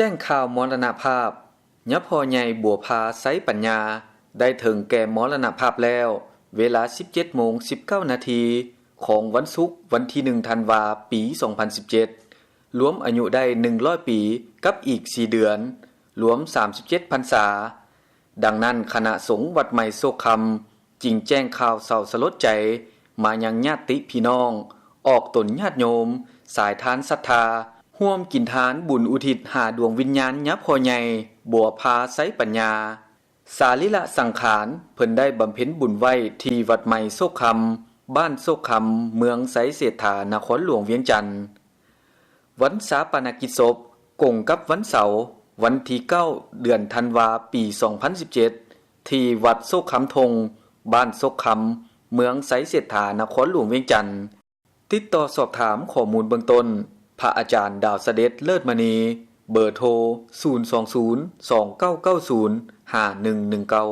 ແຈ້ງຂ່າວມໍລະນະພາບ ຍາພໍ່ໃຫຍ່ບົວພາ ໄຊປັນຍາ ໄດ້ເຖິງແກ່ມໍລະນະພາບແລ້ວ ເວລາສິບເຈັດໂມງສິບເກົ້ານາທີ ຂອງວັນສຸກ ວັນທີໜຶ່ງທັນວາ ປີສອງພັນສິບເຈັດ ລວມອາຍຸໄດ້ໜຶ່ງຮ້ອຍປີ ກັບອີກສີ່ເດືອນ ລວມສາມສິບເຈັດພັນສາ. ດັ່ງນັ້ນ ຄະນະສົງວັດໃໝ່ໂຊກຄຳ ຈຶ່ງແຈ້ງຂ່າວເສົ້າສະຫຼົດໃຈມາຍັງຍາດຕິພີ່ນ້ອງ, ອອກຕົນຍາດໂຍມ, ສາຍທານສັດທາ ຮ່ວມກິນທານບຸນອຸທິດຫາດວງວິນຍານຍາພໍ່ໃຫຍ່ບົວພາ ໄຊປັນຍາ. ສະລີລະສັງຂານເພິ່ນໄດ້ບຳເພັນບຸນໄວ້ທີ່ວັດໃໝ່ໂຊກຄຳ, ບ້ານໂຊກຄຳ, ເມືອງໄຊເສດຖາ, ນະຄອນຫຼວງວຽງຈັນ. ວັນຊາປະນະກິດສົບກົງກັບວັນເສົາ ວັນທີເກົ້າ ເດືອນທັນວາ ປີສອງພັນສິບເຈັດ ທີ່ວັດໂຊກຄຳທົງ, ບ້ານໂຊກຄຳ, ເມືອງໄຊເສດຖາ, ນະຄອນຫຼວງວຽງຈັນ. ຕິດຕໍ່ສອບຖາມຂໍ້ມູນເບື້ອງຕົ້ນ ພະອາຈານດາວສະເດັດ ເລີດມະນີ, ເບີໂທ ສູນສອງສູນ ສອງເກົ້າເກົ້າສູນ ຫ້າໜຶ່ງໜຶ່ງເກົ້າ.